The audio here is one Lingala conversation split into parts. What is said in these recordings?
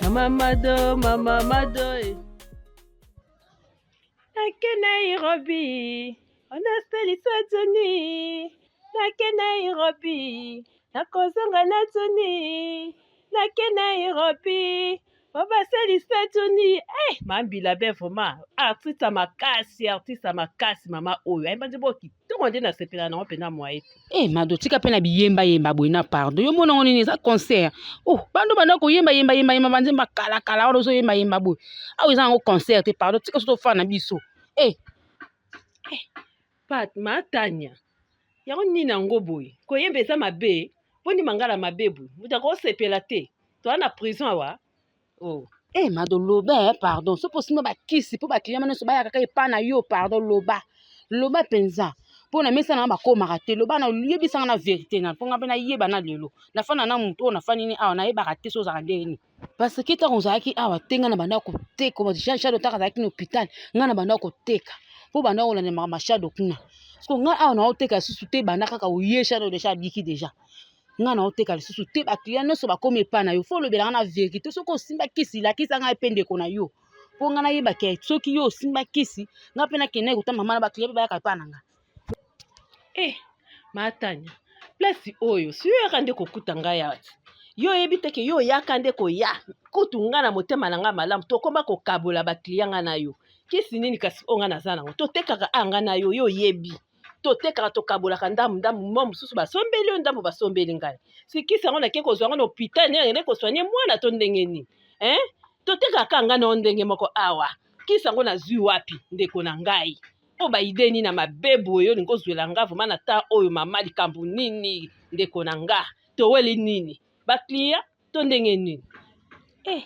Mama Mado, Mama Mado. Eh. Nake Nairobi, onasalisa Johnny. Nake Nairobi, nakozonga na Johnny. Nake Nairobi, obasalisa Johnny. Eh, mambila be vraiment artiste makasi, artiste makasi mama oyo. Ayemba nzembo kitoko nde nasepela nango mpenza mwaye te. Eh mado tika pe na biyemba yemba boye na pardon yo mona ngo nini eza concert oh bando banda koyemba yemba yemba yemba banzemba kala kala wana ozoyemba yemba boye awa eza yango concert te pardon tika so tofana na biso eh eh pat matania yango nini yango boye koyemba eza mabe mpo mangala mabe boye moto akosepela te toza na prison awa Oh. Eh mado loba eh, pardon soki osimba bakisi mpo bakiliyama nyonso bayaka kaka epai na yo pardon loba loba mpenza mpo na mesa na nga bakomaka te loba na yebisa nga na verité na mpo nga mpe nayeba na lelo nafanda na moto oyo nafandi ni awa nayebaka te so ozalaka ndenge nini parce que ntango ozalaki awa te nga na banda koteka jean shado ntango azalaki na hôpital nga na banda koteka mpo banda kolanda makambo ya shado kuna parceke nga awa naoteka lisusu te banda kaka oye shado deja abiki deja nga na oteka lisusu te ba client nyonso bakomi epai na yo fo olobela nga na verite soki osimba kisi lakisa ngai mpe ndeko na yo mpo nga nayeba ke soki yo osimba kisi nga mpe nakende kota mama na ba client mpe bayaka epai na nga eh matanya place oyo si yo oyaka nde kokuta ngai awa ti yo oyebi te ke yo oyaka nde koya kutu ngai na motema na ngai malamu tokoma kokabola ba client ngai na yo kisi nini kasi oyo ngai naza nango totekaka a ngai na yo yo oyebi totekaka tokabolaka ndambu ndambu mwa mosusu basombeli yo ndambu basombeli ngai sikisi yango nake kozwa yango na hôpital ndenge nakende kosoigne mwana to ndenge nini eh? totekaka ngai na yo ndenge moko awa kisi yango nazwi wapi ndeko na ngai oyo baide nini na mabe boye olingi ozwela nga vraimen na ta oyo mama likambo nini ndeko na nga toweli nini baclient to ndenge nini eh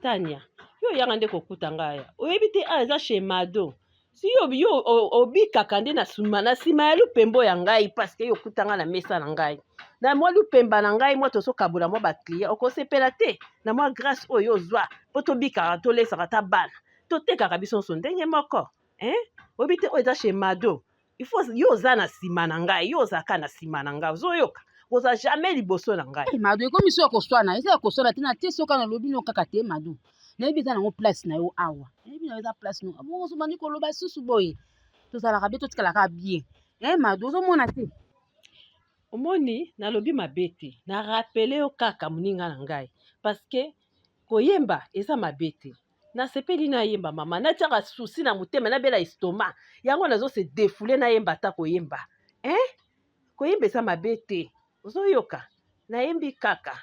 tania yo oyaka nde kokuta ngai oyebi te awa eza chez mado si yo yo obikaka nde na sima na sima ya lupembo ya ngai parce que yo okuta ngai na mesa na ngai na mwa lupemba na ngai mwa tozokabola mwa baclient okosepela te na mwa grâce oyo ozwa mpo tobikaka tolesaka ata bana totekaka biso nyonso ndenge moko eh? oyebi te oyo eza chez mado il faut yo oza na nsima na ngai yo ozalaka na nsima na ngai ozoyoka oza jamais liboso na ngai eh, mado ekomi so ya koswana eza ya koswana te na te soki nalobi no kaka te mado nayebi eza nango place na yo awa nayebi na yo eza place no bongo ozobandi koloba susu boye tozalaka be totikalaka bien eh mado ozomona te omoni nalobi mabe te na rapele yo kaka moninga na ngai parce que koyemba eza mabe te nasepeli nayemba mama natiaka susi na motema nabela estomac yango nazo se defoule nayemba ata koyemba eh? koyemba eza mabe te ozoyoka nayembi kaka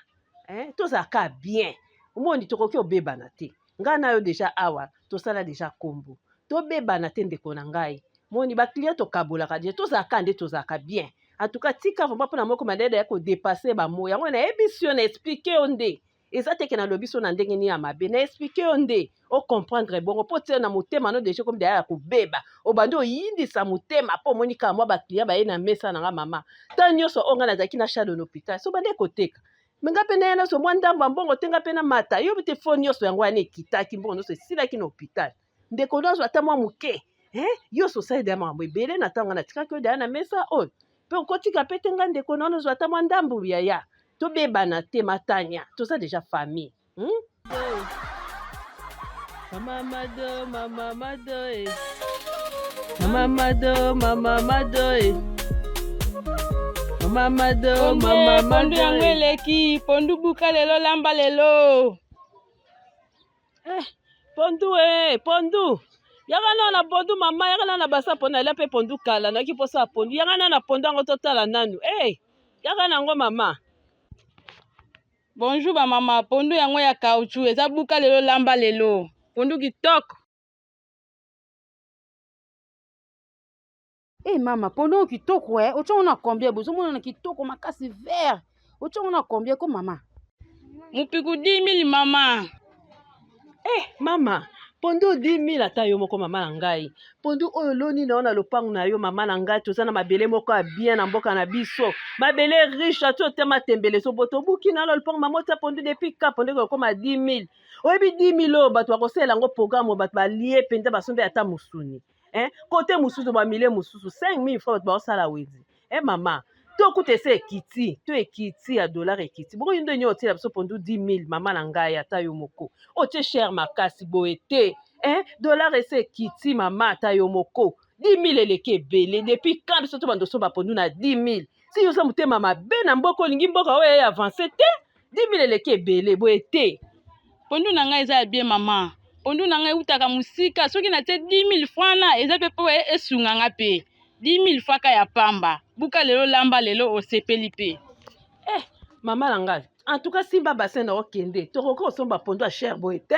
eh? tozalaka bien omoni tokoki obebana te ngai na yo deja awa tosala deja kombo tobebana te ndeko na ngai moni baclient tokabolaka deja tozalaka nde tozalaka bien en tout cas tika vraiment mpona moko madede ya kodepasse bamo yango nayebisi yo na explike yo nde eza te ke nalobi so na ndenge nini ya mabe na explike yo nde o comprendre bongo mpo tia na motema no deja ekomi deya ya kobeba obandi oyindisa motema mpo omoni kaka mwa baclient baye na mesa na nga mama ntango nyonso oyo ngai nazalaki na shado na hôpital so bande koteka me nga mpe naya nazwa mwa ndambo ya mbongo te nga mpe namata yo te fo nyonso yango wana ekitaki mbongo nyonso esilaki na hôpital ndeko nazwa ata mwa moke eh? yo ososali deya makambo ebele na ntango natikaki yo deya na mesa oyo mpe okotika mpe te nga ndeko na ozwa ata mwa ndambu yaya tobebana te matanya toza deja famille hmm? Mama Mado, Mama Mado, eh. Mama Mado, Mama Mado, eh. Mama Mado, Mama Mado. Pondu yango eh. eleki, pondu buka lelo lamba lelo. Eh, pondu eh, pondu. Yaka na na pondu mama, yaka na na basa pona ela pe pondu kala, naki posa pondu. Yaka na na pondu yango totala nanu. Eh, yaka na ngo mama. Bonjour ba mama, pondu yango ya caoutchouc eza buka lelo lamba lelo. Pondu kitoko. Eh mama pondu oyo kitoko eh otie yango na combien bozo mona na kitoko makasi vert otie yango na combien ko mama Mupiku 10000 mama. Eh mama pondu 10000 ata yo moko mama na ngai pondu oyo oloni na yo na lopango na yo mama na ngai toza na mabele moko ya bien na mboka na biso mabele riche ati otema tembele ezobota obuki na yo na lopango mama otia pondu depuis ka pondu ekokoma 10000 oyebi 10000 oyo bato bakosalela yango programme bato balie mpenza basombi ata mosuni eh? Kote mosusu ba milieu mosusu 5000 francs bato baosala wenze eh mama. To kutu esi ekiti, to ekiti ya dollar ekiti. Bongo yo nde nini otiela biso pondu 10000 mama na ngai ata yo moko. Otie cher makasi boye te. Hein? Dollar esi ekiti mama ata yo moko. 10000 eleki ebele. Depuis quand biso tobanda osomba pondu na 10000? Si yo oza motema mabe na mboka olingi mboka oyo e avance te. 10000 eleki ebele boye te. Pondu na ngai eza ya bien mama. Pondu na ngai eutaka mosika. Soki natie 10000 francs na eza pe po esunga nga pe. 10000 francs ka ya pamba. Buka lelo lamba lelo osepeli pe. Eh, mama na ngai. En tout cas simba bassin na okende. Tokoki kosomba pondu ya cher boye te.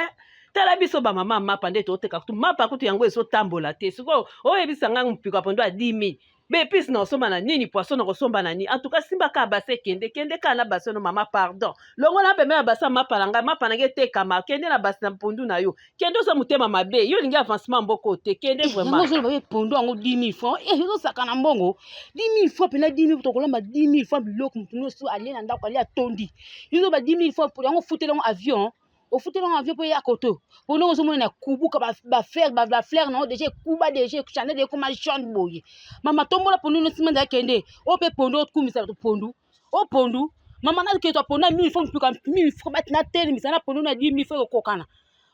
Tala biso ba mama mapa nde toteka kutu mapa kutu yango ezotambola te. Sikoyo oyebisa ngai mpiko ya pondu ya 10000. Ba epices na kosomba na nini poisson na kosomba na nini en tout cas simba kaka bassin kende kende kaka na bassin no mama pardon longola pembeni ya bassin mapa na ngai mapa na ngai etekama kende na bassin na pondu na yo kende oza motema mabe yo olingi avancement mboka oyo te kende eh, vraiment yango ozoloba pondu yango 10000 francs eh ezosaka na mbongo 10000 francs mpena 10000 tokolamba 10000 francs biloko moto nyonso alie na ndako alie atondi yo ozoba 10000 francs yango ofuteli yango avion ofuteli yango avion mpo eya koto po ndenge ozomona na kubuka bafleur bafleur nango deja ekuba deja chanel ekoma jaune boye mama tombola pondu no nsima nzala kende oyo mpe pondu okumisa bato pondu o pondu mama naketwa pondu na mille franc mpika mille franc bati natelemisa na pondu na 10000 franc ekokokana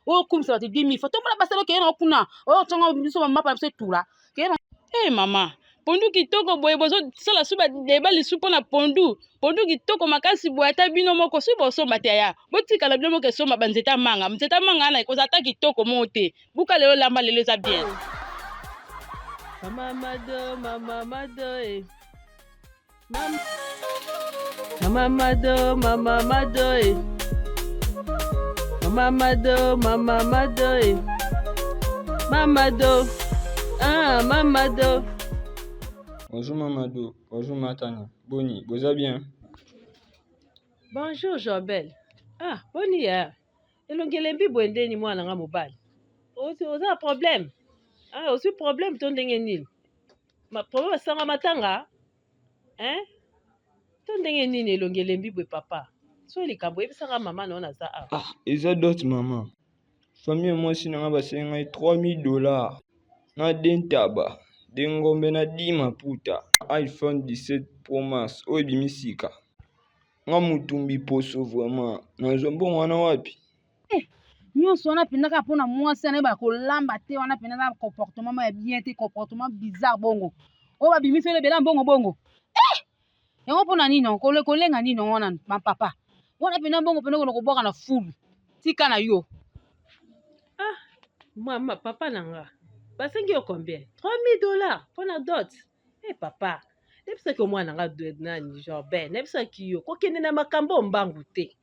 oyo okumisa bato 10000 franc tombola basala okeye nango kuna oyo otonga biso bamapa na biso etula keye Hey, mama pondu kitoko boye bozosala su badeba lisu mpo na pondu pondu kitoko makasi boye ata bino moko soki bosomba te aya botikala bino moko esomba banzete ya manga nzete ya manga wana ekozala ata kitoko moko te buka lelo lamba lelo eza bien Mama Mado, Mama Mado, eh. Mama, Mama Mado, Mama Mado, eh. Mama Mado, Mama Mado, eh. Mama Do, ah, Mama Do. Bonjour Mamadou, bonjour Matania. Boni, boza bien? Bonjour Jobel. Ah, boni ya. Elongi elembi boye ndeni mwana nga mobali. Oza na problème? Ah, ozwi problème to ndenge nini? Ma problème asanga matanga? Hein? To ndenge nini elongi elembi boye papa? Soki likambo oyebisaka mama na yo naza awa. Ah, eza dot mama. Famille ya mwasi na nga basengi ngai 3000 dollars na de ntaba, de ngombe na di maputa. iPhone 17 Pro Max oyo ebimi sika. Nga mutumbi poso vraiment nazwa mbongo wana wapi? Eh, nyonso wana mpenza kaka mpona mwasi wana yebaka kolamba te wana mpenza eza comportement moko ya bien te comportement bizarre bongo oyo babimisi yo ebele mbongo bongo eh! yango mpona nini yango kolenga nini yango wana mapapa wana mpenza mbongo mpenza okende kobwaka na fulu tika na yo ah mama papa na nga basengi yo combien 3000 dollars mpona dot e eh, papa nayebisaki yo mwana nga nani jorben nayebisaki yo kokende na makambo mbangu te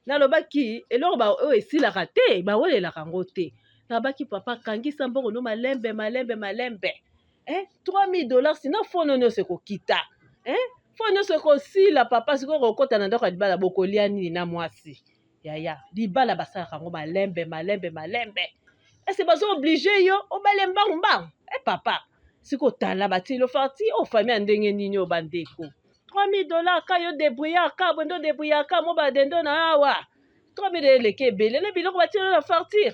nalobaki eloko ba oyo esilaka te bawelelaka yango te nabaki papa kangisa mbongo no malembe malembe malembe eh, 3000 dollars sina fono nyonso ekokita eh, fo nyonso ekosila papa sikoyo kokota na ndako ya libala bokolia nini na mwasi yaya libala basalaka yango malembe malembe malembe ese bazo oblige yo obale mbangu mbangu e eh, papa sikoyo tala batilo farti oyo oh, famille ya ndenge nini oyo bandeko 3000 dollars ka yo debrouillard ka bondo debrouillard ka mo badendo na awa 3000 eleki ebele na biloko batilo na fartir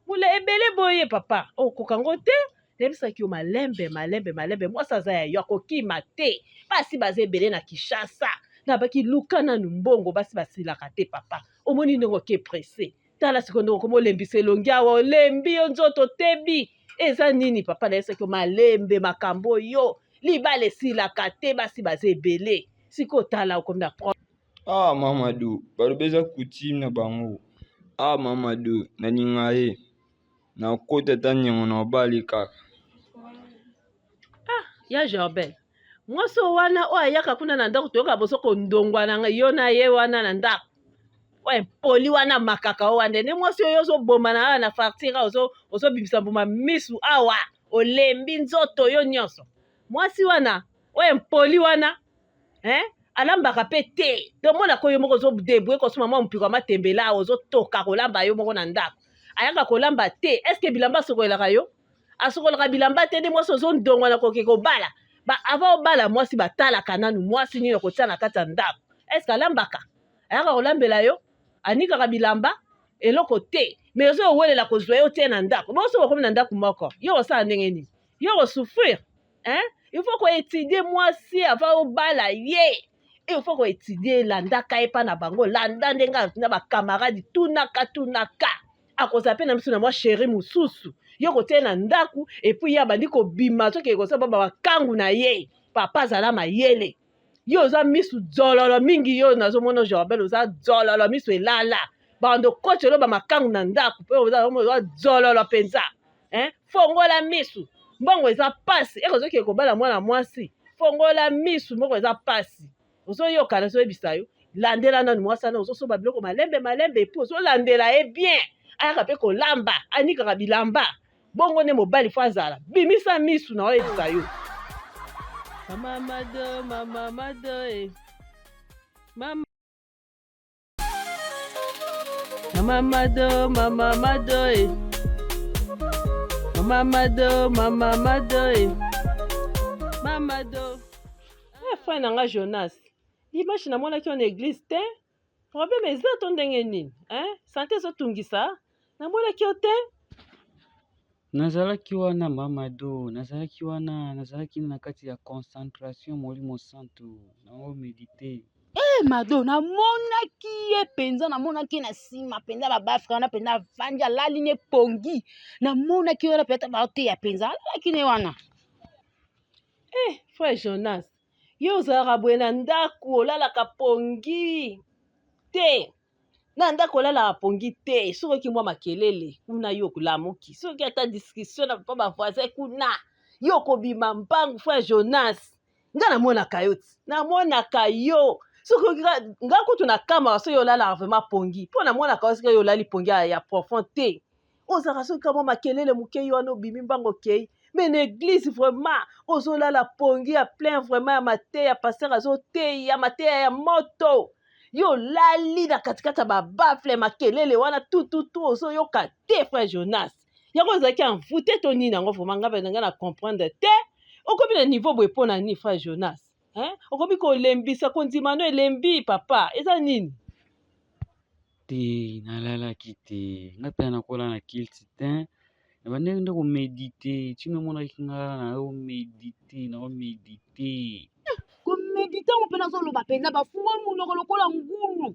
bula ebele boye papa okoka yango te nayebisaki yo malembe malembe malembe mwasi aza ya yo akokima te basi baza ebele na kinshasa nabaki luka nanu mbongo basi basilaka te papa omoni ndenge oke presse tala sikoyo ndenge okoma olembisa elongi awa olembi yo nzoto tebi eza nini papa nayebisaki yo malembe makambo yo libala esilaka te basi baza ebele sikoyo tala okomi na Ah Mamadou, balobi eza coutume na bango. Ah Mamadou, nalinga ye. Nakota ata niongo na obali kaka. Ah, ya Jorbel. Mwasi oyo wana oyo ayaka kuna na ndako toyoka bozo kondongwana yo na ye wana na ndako. Oyo impoli wana makaka oyo wana nde mwasi oyo ozoboma na awa na fartira ozobimisa mbuma misu awa olembi nzoto yo nyonso. Mwasi wana oyo impoli wana hein alambaka pe te tomonaka yo moko ozodebrouille kosomba mwa mopiko ya matembela awa ozotoka kolamba yo moko na ndako ayaka kolamba te estce bilamba asokolelaka yo asokolaka bilamba te nde mwasi ozondongwa na koke kobala ba avant obala mwasi batalaka nanu mwasi nini okotia na kati ya ndako estce alambaka ayaka kolambela yo anikaka bilamba eloko te mais ozo owelela kozwa yo te na ndako bonso bokomi na ndako moko yo osala ndenge nini yo osouffrir hein? Il faut ko étudier mwasi avant obala ye. Il faut ko étudier, landaka ye pa na bango, landa ndenge na ba camarade, tunaka tunaka. Akozala mpe na miso na mwa chéri mosusu, yo kotia ye na ndako, et puis ye abandi kobima, azokende kosala ba bakangu na ye. Papa azala mayele. Yo oza misu dzololo mingi, yo nazomona Jorbel oza dzololo, misu elala, bando kotelo ba makangu na ndako mpe oza dzololo mpenza. Hein? Fongola misu, mbongo eza pasi, ekozokende kobala mwana mwasi, fongola misu, mbongo eza pasi. Ozoyoka nazoyebisa yo, landela nanu mwasi wana, ozosoba biloko malembe malembe, epuis ozolandela ye bien, ayaka mpe kolamba, anikaka bilamba, bongo nde mobali fo azala. Bimisa misu na oyebisa yo. Mama Mado, mama Mado, eh. Mama Mama Mado, mama Mado, eh. Mama Mado, mama Mado, eh. Mama Do. Eh, frère na nga Jonas, dimanche namonaki yo na église te. Problème eza to ndenge nini? Hein? Santé ezotungisa? Namonaki yo te. Nazalaki wana Mamado, nazalaki wana, nazalaki na kati ya concentration Molimo Santu, nango medite. Eh Mado, namonaki ye mpenza, namonaki ye na nsima mpenza babafre wana mpenza avandi alali ne pongi, namonaki ye wana mpenza baoteya mpenza alalaki ne wana. Eh, frère Jonas, yo ozalaka boye na ndako, olalaka pongi te. Na ndako olalaka pongi te, soki oyoki mwa makelele kuna yo okolamuki, soki ata discussion na papa ba voisin kuna yo okobima mbangu. Frère Jonas, nga namonaka yo ti, namonaka yo soki oyoki nga kutu na kamaka soki olalaka vraiment pongi, mpo namonaka yo soki yo olali pongi ya profond te, ozalaka soki ka mwa makelele moke yo wana obimi mbango okei. Mais na église vraiment ozolala pongi ya plein vraiment ya mateya, pasteur azoteya mateya ya moto, yo olali na katikati ya babafle makelele wana tututu ozoyoka te. Frère Jonas, yango ozalaki envoûté to nini yango? Vraiment nga nga na comprendre te, okomi na niveau boye mpo na nini frère Jonas? Hein? Okomi kolembisa kondima no elembi papa, eza nini? Te, nalalaki te, nga mpe nakola na kilti te, na bandenge nde komedite, tino omonaki nga naomedite, naomedite. Komedite yango mpe nazoloba mpenza, bafungoli monoko lokola ngulu,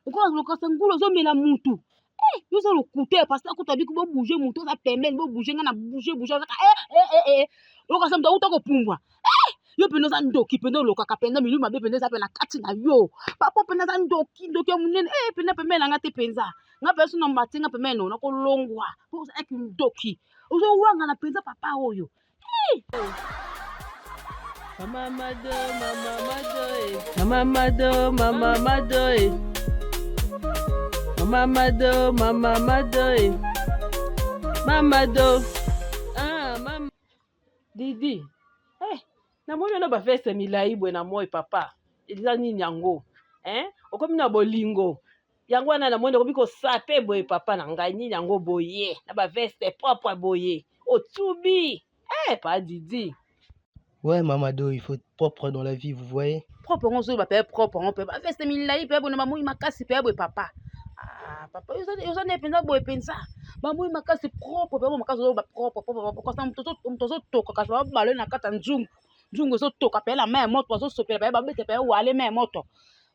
lokola lokasa ngulu ozomela mutu. Eh, yo oza lokuta ya pasteur, kuta biki bobouge mutu oza pembeni, bobouge nga na bouge bouge kaka eh, eh, eh, eh. Lokasa mutu auta kopumbwa. Eh, yo mpenza oza ndoki mpenza, olokaka mpenza milimo mabe mpenza eza mpe na kati na yo. Papa mpenza aza ndoki, ndoki ya monene. Eh, mpenza pembeni na nga te mpenza. Nga mpenza so na mati nga pembeni no nakolongwa. Po ozalaki ndoki. Ozowangana mpenza papa oyo. Eh! Mama Mado, mama Mado, eh. Mama Mado, mama Mado, eh. Mama Mado, mama Mado, eh. Mama Do. Ah, mama. Didi. Eh, namoni na ba veste milai boye na moi papa. Eza nini yango? Hein? Okomi na bolingo. Yango wana namoni okomi kosape boye papa na ngai, nini yango boye? Na ba veste propre boye. Otubi. Eh, pa Didi. Ouais, Mamado, il faut être propre dans la vie, vous voyez. Propre yango ozoyeba mpe propre yango mpe baveste milai mpe boye na bamoi makasi mpe boye papa. Ah, papa oza nde mpenza boye mpenza bamoi makasi propre mpe boye makasi ozoyeba propre propre kasi moto azotoka kasi babale na kati ya nzungu, nzungu ezotoka mpe na mai ya moto bazosopela mpe babete mpe wale mai ya moto.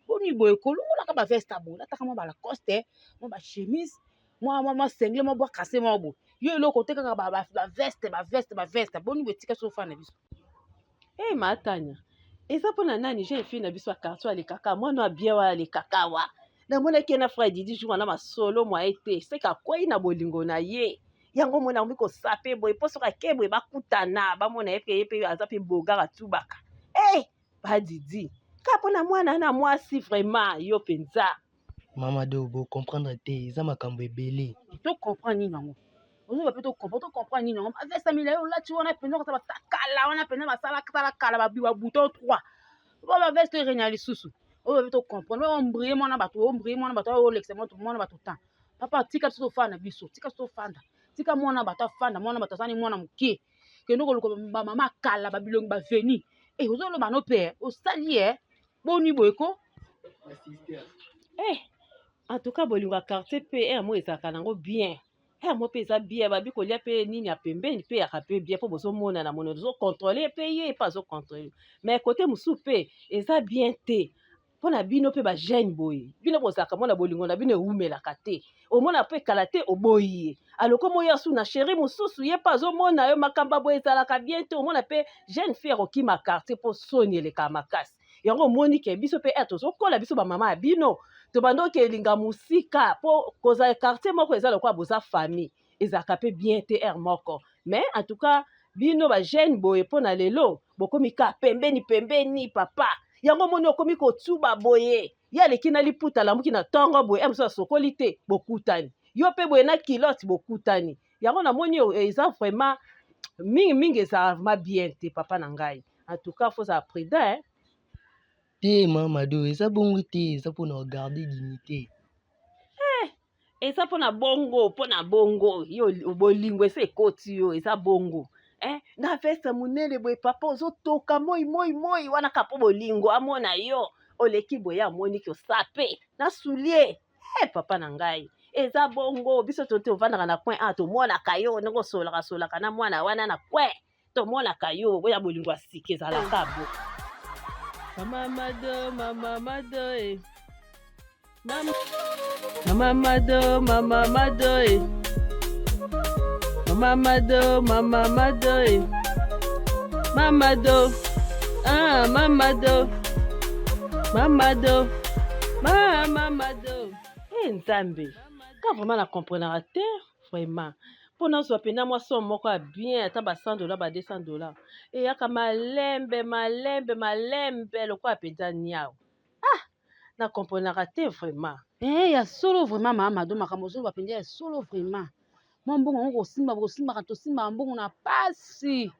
Boni boye kolongolaka baveste ya boye, lataka mwa balacoste, mwa bachemise, mwa mwa mwa sengle, mwa bwa kase mwa boye. Yo eloko te kaka baveste baveste baveste. Boni boye tika so ofanda biso. Eh, Matanya, eza mpona nani jeune fille na biso ya quartier alekaka mwana ya bien wana alekaka wa namonaki ye na frère Didi jour wana masolo mwa ye te, seke akwei na bolingo na ye, yango mona akomi kosape boye mpo soki ake boye bakutana bamona ye mpe ye mpe aza mpe bogara tubaka. Eh, pa Didi kaka mpona mwana na mwasi vraiment yo mpenza. Mamado, bo comprendre te, eza makambo ebele. To comprendre nini yango? Ozoba mpe to comprendre, to comprendre nini yango? Baveste milai olati wana mpenza okosala kala wana mpenza basala sala kala ba bouton 3. Ba baveste erenya lisusu. Oyo mpe to comprendre, oyo ombrie mwana bato, ombrie mwana bato, oyo olekisa mwana bato temps. Papa tika biso tofanda biso, tika biso tofanda. Tika mwana bato afanda, mwana bato azali mwana moke. Kende koluka ba mama kala, ba bilongi ba veni. Eh, ozoloba no pe, osali eh. Boni boye ko? Eh, en tout cas bolingo ya quartier pe eh, moi ezalaka nango bien. Heure moko pe eza bien babi kolia pe nini ya pembeni pe eyaka pe bien po bozomonana monana ozo controle pe ye pe azo controle mais cote mosusu pe eza bien te pona bino pe ba jeune boye bino bozalaka mona bolingo na bino ewumelaka te omona pe kala te oboyi ye aloko moya su na chéri mosusu ye pe azomona yo makambo ya boye ezalaka bien te omona pe jeune fille akokima quartier po soni elekaka makasi yango omoni ke biso pe heure tozokola biso ba mama ya bino tobanda okelinga mosika po kozala quartier moko eza lokola boza famille ezalaka pe bien te heure moko mais en tout cas bino ba jeune boye mpo na lelo bokomi ka pembeni pembeni papa yango omoni okomi kotuba boye ye aleki na liputa alamuki na ntongo boye mosusu asokoli te bokutani yo mpe boye na kilote bokutani yango namoni eza vraiment mingi mingi ezala vraiment bien te papa na ngai en tout cas faut ozala prudent hein? Te mama Mado, eza bongo te, eza pona ko garder dignite. Eh, eza pona bongo, pona bongo, yo bolingo esi ekoti yo, eza bongo. Eh, na veste monene boye papa ozotoka moi moi moi wana kaka po bolingo amona yo oleki boye amoni ke osape na soulier eh, papa na ngai eza bongo biso to tovandaka na coin a tomonaka yo ndenge osolaka solaka na mwana wana na coin tomonaka yo oya bolingo ya sika ezalaka bo mama mado mama mado e mama mama mado mama mado e mama mado mama mado e mama do ah mama do mama do mama mado e eh, nzambe ka vraiment na comprenaka te vraiment mpo nazwa mpenza mwa somme moko ya bien ata ba 100 dollar ba 200 dollar eyaka malembe malembe malembe lokola mpenza niau ah na comprenaka te vraiment Eh, ya solo vraiment mama Mado makambo ozoloba mpenza ya solo vraiment mwa mbongo yango kosimba kosimbaka tosimbaka mbongo na pasi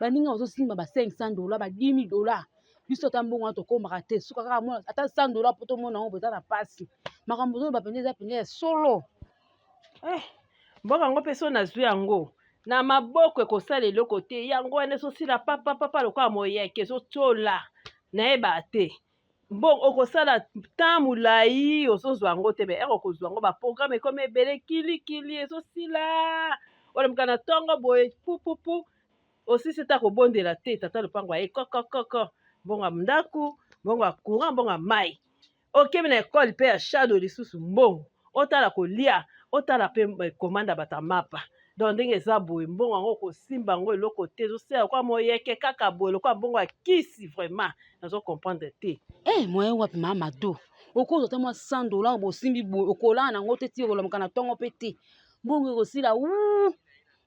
baninga bazosimba ba 500 dollar ba 10000 dollar biso ata mbongo wana tokomaka te suka kaka mona ata 100 dollar mpo tomona yango eza na pasi makambo ozoloba mpenza eza mpenza ya solo Eh, mboka yango mpe so nazwi yango na maboko ekosala eloko te yango wana ezosila papapapa lokola moyeke ezotyola nayeba te mbongo okosala temps molai ozozwa yango te me ere okozwa yango baprograme ekomi ebele kilikili ezosila olamuka na ntongo boye pupupu osisi ata kobondela te tata lopango aye kokokoko mbongo ya ndako mbongo ya courant mbongo ya mai okemi na ekole mpe ya shadow lisusu mbongo otala kolia otala mpe eh, komanda bato ya mapa donc ndenge eza boye mbongo yango okosimba yango eloko te ezosala lokola moyeke kaka boye lokola mbongo ya kisi vraiment nazo comprendre te eh moyen wapi mama mado okozwa ata mwa 100 dollar bosimbi boye okolala na yango te ti okolamuka na ntongo mpe te mbongo ekosila wu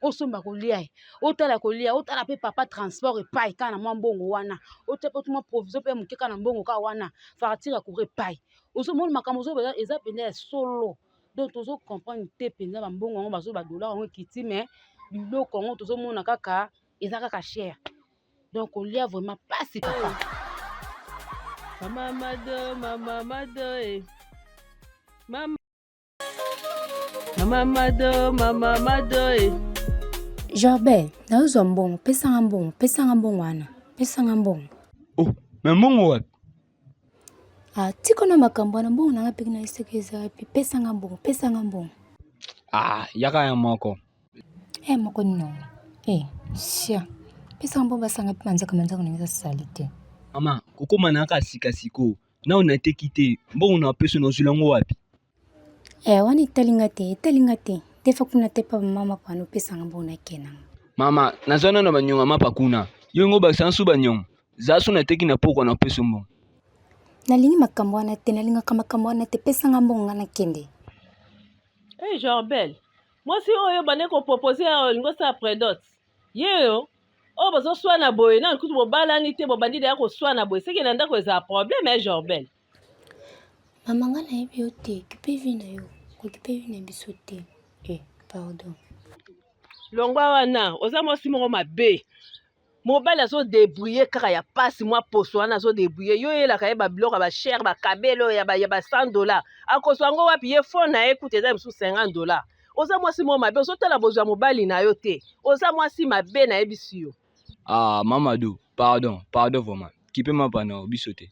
osomba kolia ye otala kolia otala mpe papa transport epai kaka na mwa mbongo wana otia mpe mwa provision mpe moke kaka na mbongo kaka wana facture ya courant epai ozomona makambo ozo eza mpenza ya solo donc tozo comprendre te mpenza bambongo yango bazo badollar yango ekiti mais biloko yango tozomona kaka eza kaka cher donc kolia vraiment pasi papa mama mado mama mado eh. mama Mama Mado, Mama Mado. Eh. Jorbel, nazozwa mbongo, pesanga mbongo, pesanga mbongo wana, pesanga mbongo. Oh, mais mbongo wapi? Ah, tika na makambo wana, mbongo nanga peki na esika eza wapi? Pesanga mbongo, pesanga mbongo. Ah, yaka ya moko. Eh, moko nini wana? Eh, sia. Pesanga mbongo basanga mpe manzaka manzaka ndenge eza salite. Mama, kokoma na kaka sika sikoyo. Nao nateki te, mbongo na peso nazwila yango wapi? Eh, wana etali nga te, etali nga te. Tefa kuna te pa mama mapa wana opesa nga mbongo nakende nanga. Mama, naza nano na banyongo ya mapa kuna. Yo ngo bakisa nsu banyongo. Za so nateki na pokwa na peso mbongo. Nalingi makambo wana te, nalingaka makambo wana te. Pesa nga mbongo nga nakende. Hey, Jorbel, mwasi oyo bande kopropose awa olingi osala predot ye yo oyo bozoswana boye nanu kutu bobalani te bobandi deya koswana boye seke na ndako ezala problème eh Jorbel. Mama nga nayebi yo te kipe vie na yo kokipe vie na biso te eh pardon. Longwa wana oza mwasi moko mabe mobali azo debrouiller kaka ya pasi mwa poso wana azo debrouiller yo oyelaka ye babiloko ya bachere bakabelo ya ba 100 dollar akozwa yango wapi ye fond na ye kutu eza mosusu 50 dollar oza mwasi moko mabe ozotala bozwa ya mobali na yo te oza mwasi mabe nayebisi yo Ah, Mamadou, pardon, pardon vraiment. Kipe mapa na biso te.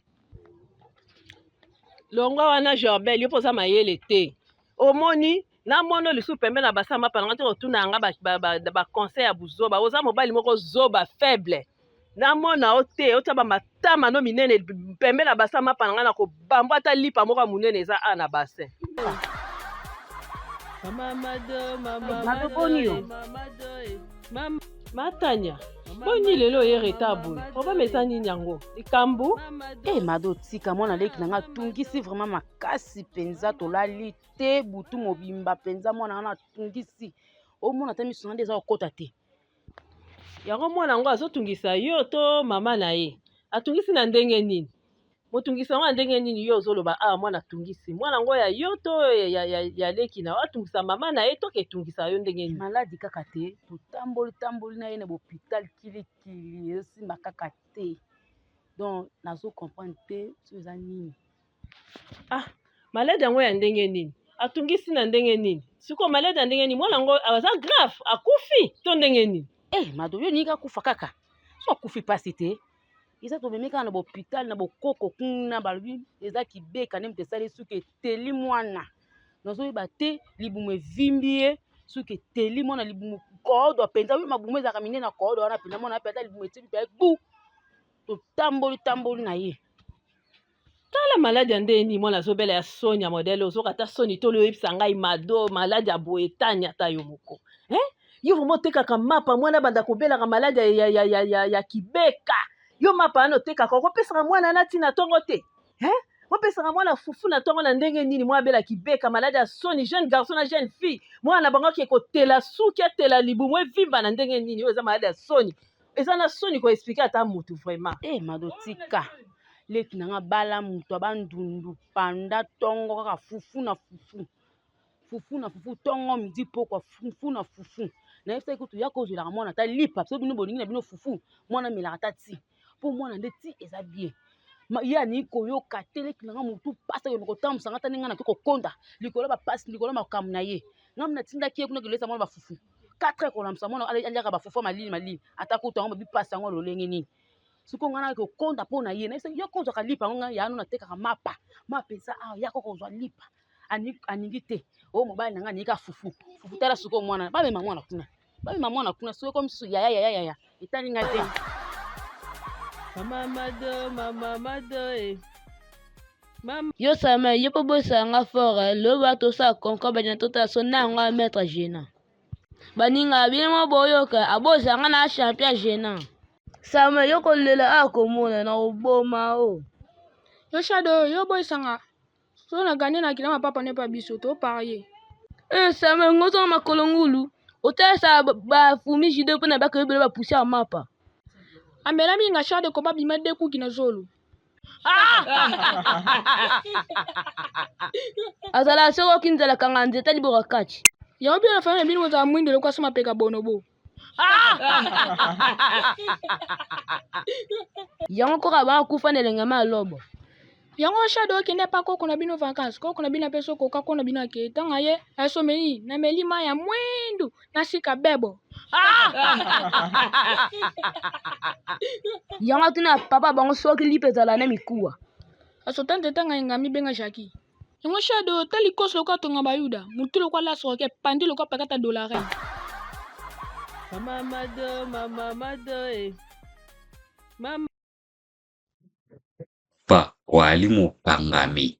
Longwa wana Jorbel, yo mpo oza mayele te. Omoni? Namona yo lisusu pembeni na bassin ya mapa na nga te kotuna nga ba, ba, ba, ba conseil ya buzoba. Oza mobali moko zoba faible. Namona yo te otia ba matama no minene pembeni na bassin ya mapa na nga na kobambo ata lipa moko ya munene eza a na bassin. Mama Mado, mama Mado, boni yo? Mama Matanya, boni lelo oye retard boye? Problème eza nini yango? Likambo? Eh Mado, tika mwana leki na nga atungisi vraiment makasi mpenza, tolali te butu mobimba mpenza, mwana wana atungisi, omona ata miso na nde eza kokota te. Yango mwana yango azotungisa yo to mama na ye? Atungisi na ndenge nini? Motungisi yango ya ndenge nini yo ozoloba awa mwana atungisi? Mwana yango ya yo to ya, ya, ya, ya leki na yo atungisa mama na ye to ketungisa yo ndenge nini? Maladi kaka te, totamboli tamboli na ye na bopital kilikili ezosimba kaka te, donc nazo comprendre te soki eza nini. Ah, maladi yango ya ndenge nini? Atungisi na ndenge nini? Sikoyo maladi ya ndenge nini? Mwana yango aza grave, akufi to ndenge nini? Eh, Mado, yo olingi akufa kaka? So akufi pasi te. Eza tomemi kaka na bopital na bokoko kuna, balobi eza kibeka nde moto esali suki eteli mwana. Nazoyeba te, libumu evimbi ye, suki eteli mwana libumu koodwa mpenza. Oyo mabumu ezalaka minene na koodwa wana mpenza, mwana mpenza libumu eteli mpenza bu. Totamboli tamboli na ye. Tala maladi ya ndenge nini mwana azobela ya soni ya modele ozoka ata soni toli oyebisa ngai mado maladi ya boye tani ata yo moko eh? Yo vraimen otekaka mapa mwana abanda kobelaka maladi ya, ya, ya, ya, ya, ya kibeka yo mapa wana otekaka okopesaka mwana na ntina ntongo te eh? Opesaka mwana fufu na ntongo na ndenge nini mwana abela kibeka maladi ya soni jeune garçon na jeune fille mwana na bango ake kotela suki atela libumu evimba na ndenge nini oyo eza maladi ya soni eza na soni ko expliquer ata mutu vraiment. Eh mado tika leki na nga bala mutu abandundu panda tongo kaka fufu na fufu fufu na fufu tongo midi pokwa fufu na fufu nayebisaki kutu ya kozwelaka mwana ata lipa so bino bolingi na bino fufu mwana amelaka ata ti mpo mwana nde ti eza bien ye alingi koyoka te leki na nga motu pasi akende kotambusa nga ata ndenge nga nake kokonda likolo ya bapasi likolo ya makambo na ye nga natindaki ye kuna kolesa mwana bafufu 4 heures kolamusa mwana aliaka bafufu malili malili ata kutu yango bipasi yango lolenge nini sikoyo ngai nayaki kokonda mpo na ye nayebisa yo kozwaka lipa yango ngai yano natekaka mapa mapa eza awa yaka kozwa lipa aningi te oyo mobali na ngai aningi ka fufu fufu tala sikoyo mwana bamema mwana kuna bamema mwana kuna soki ekomi susu yaya yaya yaya etali ngai te. Mama Mado, mama Mado, eh. Mama. Yo Samuel, yo po bosala nga fort eh. Loba tosala concours banyana totala so na yango maître gênant. Baninga bino moko boyoka abosala nga na champion gênant. Samuel yo kolela a komona na koboma o. Yo Shadow yo boyisa nga Soki na gagner na kila mapapa ne pa biso to parier. Eh Samuel ngoto na makolo ngulu otalisa ba fumi judo mpo na baka yobele ba poussière mapa. Amela minga char de combat bima de kuki na zolo. Azala soki oki nzala kanga nzeta liboka kati. Yango bino na famille na bino bozala mwindo lokola so mapeka bonobo. Yango koka ba kufa na elengi ya mayi lobo. Yango shado okende pa koko na bino vacances koko na bino apesi koka koko na bino ake ntango aye asomeli nameli mai ya mwindu na sika bebo. Yango atuna papa bango soki lipa ezala na mikuwa. Asota nzete ngai nga mibenga Jackie. Yango shado ta likoso lokola tonga bayuda mutu lokola lasroke pandi lokola pakata dolare. Mama Mado, mama Mado, eh. Mama. Pa wali mokangami.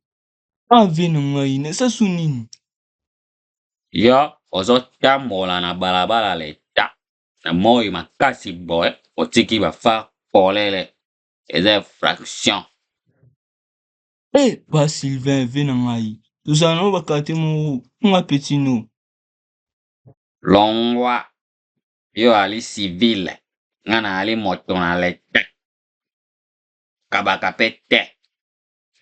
Ah vie na ngai nasasu nini? Yo ozotambola na balabala leta na moi makasi boye otiki ba phare polele eza infraction. Eh pa Sylvain vie na ngai tozala na ba quartier moko nga petit no. Longwa yo ali civile nga na ali moto na leta kabaka pe te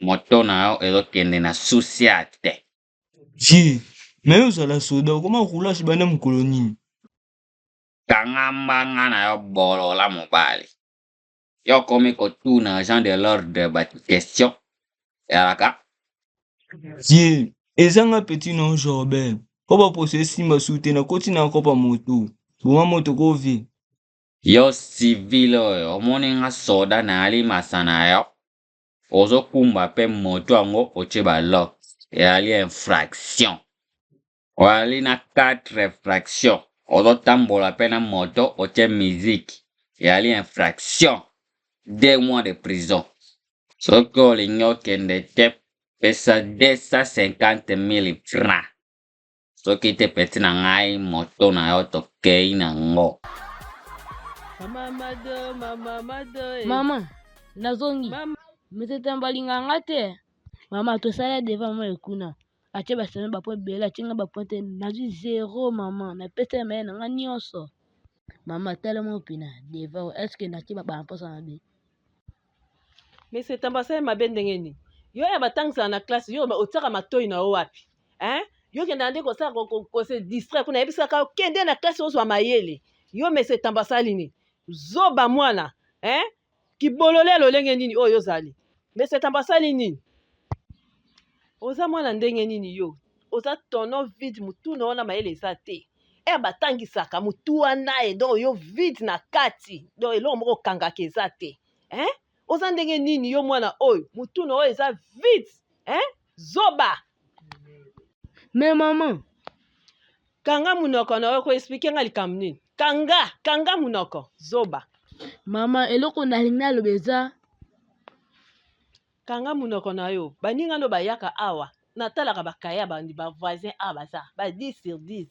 moto na yo ezokende na susiate. Vieux mais yo ozala soda okoma roulage banda mokolo nini? Kanga mbanga na yo bolola mobali. Yo okomi kotuna agent de l'ordre ba question ezalaka? Vieux eza nga petit no Jorbel po ba poso esimba su te nakoti na kopa moto boma moto ko vieux. Yo civil oyo omoni nga soda nayali masa na yo ozokumba pe moto yango otie ba lock ezali infraction. Ozali na 4 infraction ozotambola pe na moto otie musique ezali infraction 2 mois de prison soki olingi okende te pesa 250 000 francs soki te peti na ngai moto na yo tokei na ngo. Mama Mado, mama Mado, eh. Mama, nazongi. Mama. Monsieur Tamba alingaka nga te. Mama, tosala devant mama kuna. Atie ba semaine ba point ebele, atie nga ba point te. Nazwi zero mama. Napesa ye mayele na nga nyonso. Mama, tala mwa pina devant. Est-ce que natie ba mposa mabe? Monsieur Tamba asali mabe ndenge nini? Yo ya batangisaka na classe, yo otiaka matoi na yo wapi? Hein? Yo okendaka nde kosala ko se distraire kuna, yebisaka yo kende na classe ozwa mayele. Yo Monsieur Tamba asali nini? Zoba mwana, hein? Kibolole ya lolenge nini oyo ozali? Monsieur Tamba asali nini? Oza mwana ndenge nini yo? Oza tonneau vide, mutu na wana mayele eza te. Heure batangisaka mutu wana e donc yo vide na kati, donc eloko moko okangaka eza te. Hein? Oza ndenge nini yo mwana oyo? Mutu na oyo eza vide, hein? Zoba. Mais maman, Kanga munoko na yo ko expliquer nga likambo nini? Kanga, kanga munoko, zoba. Mama, eloko nalingi naloba eza Kanga munoko na yo. Baninga no bayaka awa, natalaka ba cahier ya ba, ba voisins awa baza ba 10 sur 10.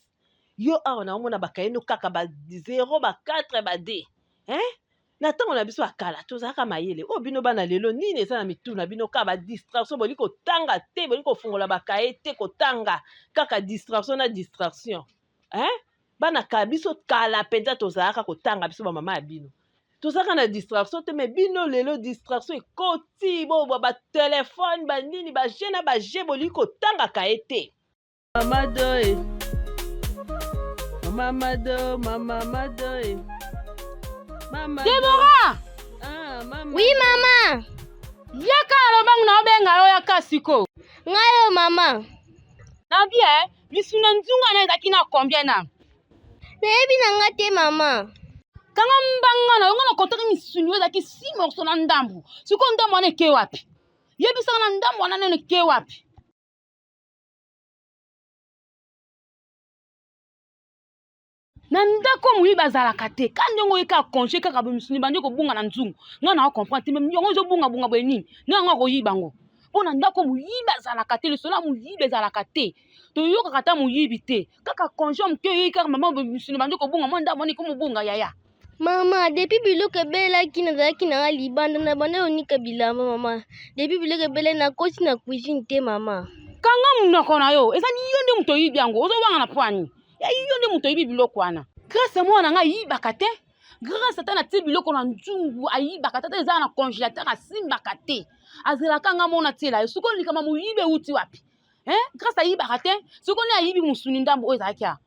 Yo awa naomona ba cahier no kaka ba 0, ba 4, ba 2. Hein? Na tango na biso ya kala tozalaka mayele. Oyo bino bana lelo nini eza na mitu na bino kaka ba distraction, bolingi kotanga te, bolingi kofungola ba cahier te, kotanga kaka distraction na distraction. Hein? Bana kala biso kala penza tozalaka kotanga biso ba mama ya bino. Tozalaka na distraction te mais bino lelo distraction ekoti bo ba telephone ba nini ba jeu na ba jeu bolingi kotanga cahier te. Mama doe. Mama Mado, Mama Mado. Mama Deborah! Ah, mama. Oui, mama. Yaka na lobangu na obenga yo yaka siko. Ngai yo mama. Na bien, misuna nzunga na ezalaki na combien na? Nayebi na nga te mama. Kanga mbanga na yo nga na kontaki misuni oyo ezalaki 6 morceaux na ndambu. Sikoyo ndambu wana eke wapi? Yebisaka na ndambu wana nene eke wapi? Na ndako moyibi azalaka te ka ndenge oye kaka congé kaka boye misuni bandi kobunga na nzungu ngai na comprendre te me yango ezobungabunga boye nini nde yango akoyiba yango mpo na ndako moyibi azalaka te lisolo ya moyibi ezalaka te toyokaka ata moyibi te kaka congé moke oyei kaka mama misuni bandi kobunga mwa ndambo wana ekomobunga yaya Mama, depuis biloko ebelaki nazalaki na nga libanda na banda konika bilamba mama. Depuis biloko ebelaki nakoti na cuisine te mama. Kanga munoko na yo, eza yo nde moto oyibi yango, ozowanga na pwani. Ya yo nde moto oyibi biloko wana. Grace mwana na nga ayibaka te. Grace ata natie biloko na nzungu ayibaka te, ata eza na congélateur asimbaka te. Azelaka nga mona tiela ye. Sikoyo likama moyibi euti wapi? Hein? Grace ayibaka te. Sikoyo nde ayibi mosuni ndambo oyo ezalaki awa.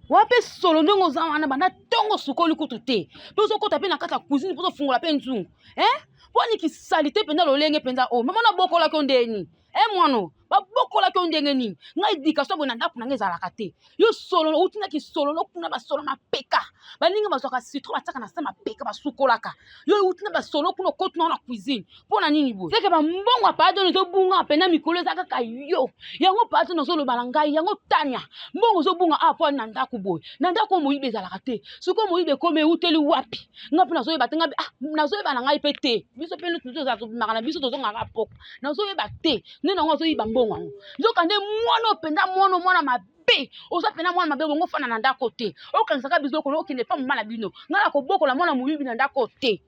Wape solo ndenge oza wana banda ntongo osukoli kutu te mpe ozokota mpe na kati ya cuisine mpo ozofungola mpe nzungu eh? mpo ani kisalite mpenza lolenge mpenza oyo mama nabokolaki yo ndenge nini eh mwana babokolaki yo ndenge nini ngai edikation boye na ndako na ngai ezalaka te yo solo outi na kisolo nokuna basolo mapeka baninga bazwaka citron batiaka na se mapeka basukolaka yo outi na basolo kuna okoti nao na cuisine mpo na nini boye seke bambongo ya pardon ezobunga mpena mikolo eza kaka yo yango pardon ozoloba na ngai yango tania mbongo ezobunga awa mpo na ndako boye na ndako oyo moyibi ezalaka te sikoyo moyibi ekomi euteli wapi ngai mpe nazoyeba te ngai ah, nazoyeba na ngai mpe te biso mpe tozala tobimaka na biso tozongaka poko nazoyeba te nde nango azoyiba mbongo yango nzoka nde mwana oyo mpenza mwana mwana mabe mabe oza pena mwana mabe bongo ofanda na ndako te okanisaka biloko na okende epa mama na bino ngai nakobokola mwana moyibi na ndako te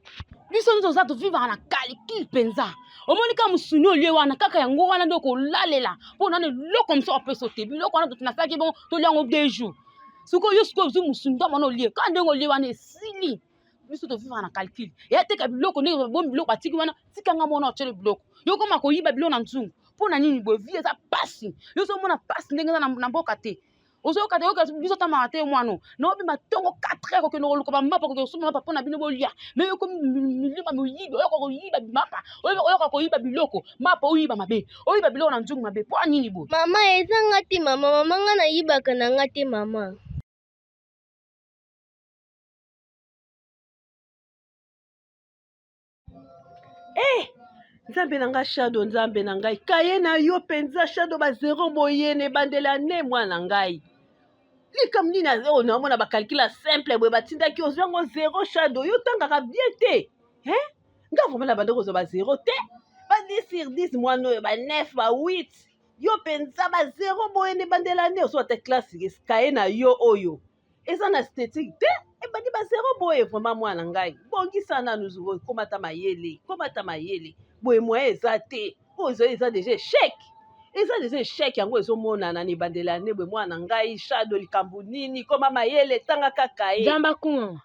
biso nyonso oza tovivaka na kalikile mpenza omoni kaka mosuni olie wana kaka yango wana nde okolalela mpo nano eloko mosusu apesa te biloko wana nasalaki bongo tolia yango deux jours sikoyo yo sikoyo ozwi mosuni ntango wana olie kaka ndenge olie wana esili biso tovivaka na calcul eya teka biloko ndenge babomi biloko batiki wana tika nga mwana otyele biloko yo koma koyiba biloko na nzungu mpo na nini boye vie eza pasi yo ozomona pasi ndenge eza na mboka te ozoyoka te yoka biso tamaka te mwana na obima ntongo 4 heures kokende koluka bamapa kokende kosomba mapa mpo na bino bolia me yokomi milima moyibi oyoka koyiba mapa oyoka koyiba biloko mapa oyiba mabe oyiba biloko na nzungu mabe mpo nini boye mama eza nga te mama mama nga nayibaka na nga te mama Eh! Nzambe na ngai Shado, Nzambe na ngai, kaye na yo mpenza Shado, ba zero boye na ebandeli ane mwana na ngai. Likambo nini oyo naomona ba calcul ya simple boye batindaki ozwi yango zero shado yo otangaka bien te hein? Nga vraiment na banda kozwa ba zero te ba 10 sur 10 mwana oyo ba 9 ba 8 yo mpenza ba zero boye nde bandela nde ozwa te classe kaye na yo oyo eza na esthétique te ebandi ba zero boye vraiment mwana ngai bongisa nanu komata mayele komata mayele boye moyen eza te oyo eza deja échec eza deja échec yango ezomonana na ebandeli ya nde boye mwana ngai shado likambo nini koma mayele tanga kaka ye Nzambe akumama.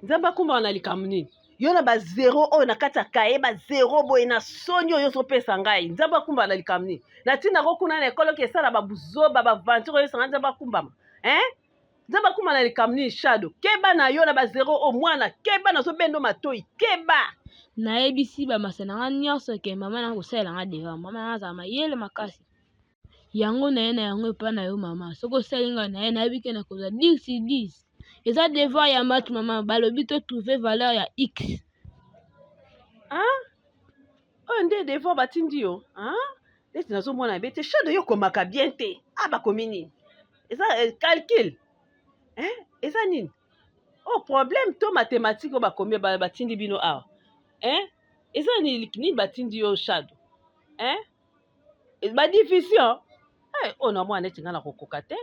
Nzambe akumama na likambo nini yo na ba zero oyo na kati ya kaye ba zero boye na soni oyo ozopesa ngai nzambe akumbama na likambo nini na ntina ko kuna na ekolo ke esala babuzoba baventure oyo esanga nzambe akumbama hein nzambe akumbama na likambo nini shado keba na yo na ba zero oyo mwana keba nazobendo matoi keba Nayebisi bamasa na nga nyonso ke mama na kosalela nga devoir. Mama na nga azala mayele makasi. Yango naye na yango epai na yo mama. Soki osali nga naye nayebi ke nakozwa 10 sur 10. Eza devoir ya math mama, balobi to trouver valeur ya x. Ah? Oyo nde devoir batindi yo? Ah? Neti nazomona be te shado yo okomaka bien te. Ah bakomi nini? Eza eh, calcul. Hein? Eza nini? Oh problème to mathématique oyo bakomi batindi bino awa. Hein? Eza nini nini batindi yo shado? Hein? Ba division? Eh, oyo na mwana neti nga nakokoka te.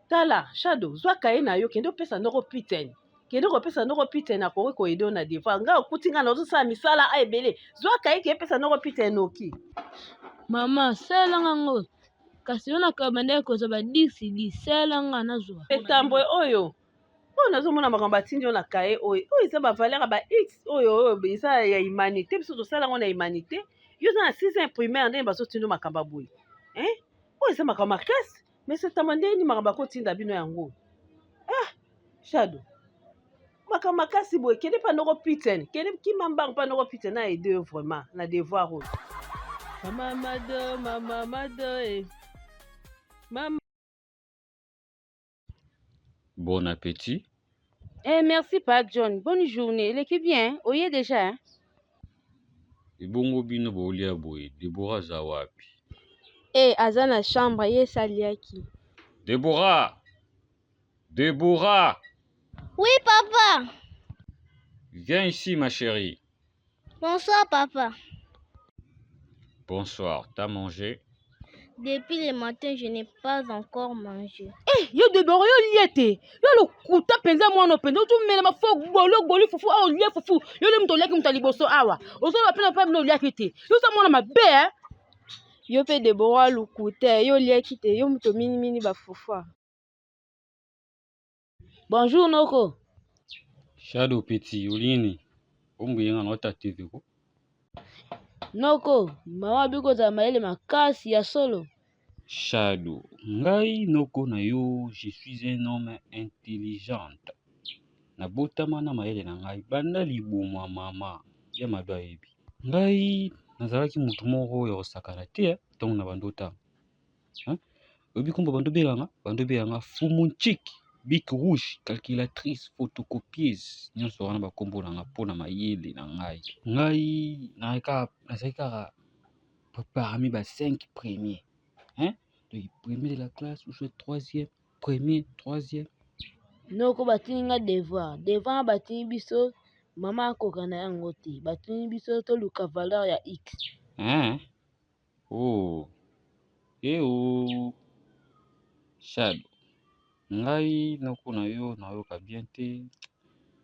Tala, Shadow, zwa kaye na yo, kende opesa noko Piten. Kende kopesa noko Piten akoki koyede yo na devoir. Nga okuti nga nazosala misala a ebele. Zwa kaye kende pesa noko Piten noki. Mama, salela nga ngo. Kasi yo nakabandaki kozwa ba 10 sur 10. Salela nga nazwa. Etambwe oyo. Oyo nazomona makambo batindi yo na kaye oyo. Oyo eza ba valeur ya ba x oyo oyo eza ya humanité biso tosala yango na humanité. Yo oza na 6e primaire ndenge bazotinda yo makambo ya boye. Hein? Oyo eza makambo makasi. Mais c'est tama ndenge nini makambo akotinda bino yango ah shado makambo makasi boye kende mpa noko piten kende kima mbango mpa noko piten na aide yo vraiment na devoir oyo mama mado mama mado e mama Bon appétit. Eh, merci pa John. Bonne journée. Eleki bien. Oye déjà. Hein? Ebongo bino bolia boye, Deborah aza wapi? Eh, aza na chambre ye esaliaki. Deborah! Deborah! Oui, papa. Viens ici, ma chérie. Bonsoir, papa. Bonsoir, t'as mangé? Depuis le matin, je n'ai pas encore mangé. Eh, yo Deborah, yo lie te. Yo lokuta mpenza mwana mpenza ozomela mafo golo goli fufu awa olie fufu. Yo nde moto oliaki moto ya liboso awa. Ozoloba mpe na mpe bino oliaki te. Yo oza mwana mabe eh? Yo mpe Deborah lokuta, yo oliaki te, yo moto minimini mini ba fufu. Bonjour noko. Shadow petit, olingi nini? Ombuye nga na ota TV ko. Noko, mama abi kozala mayele makasi ya solo. Shadow, ngai noko na yo, je suis un homme intelligent. Nabotama na mayele na ngai banda libumu ya mama ya mado ayebi. Ngai nazalaki motu moko ya kosakana te ntango na bando otanga. Hein? Oyebi kombo bando obenganga? Bando obenganga Fumu Nchik, Bic Rouge, calculatrice, photocopieuse, nyonso wana bakombo na nga mpo na mayele na ngai. Ngai nazalaki kaka parmi ba 5 premiers. Hein? Donc premier de la classe ou soit troisième, premier, troisième. Noko batindi nga devoir, devoir batindi biso mama akoka na yango te, batindi biso toluka valeur ya x. Hein? Oh, eh oh. Shadow, ngai noko na yo nayoka bien te.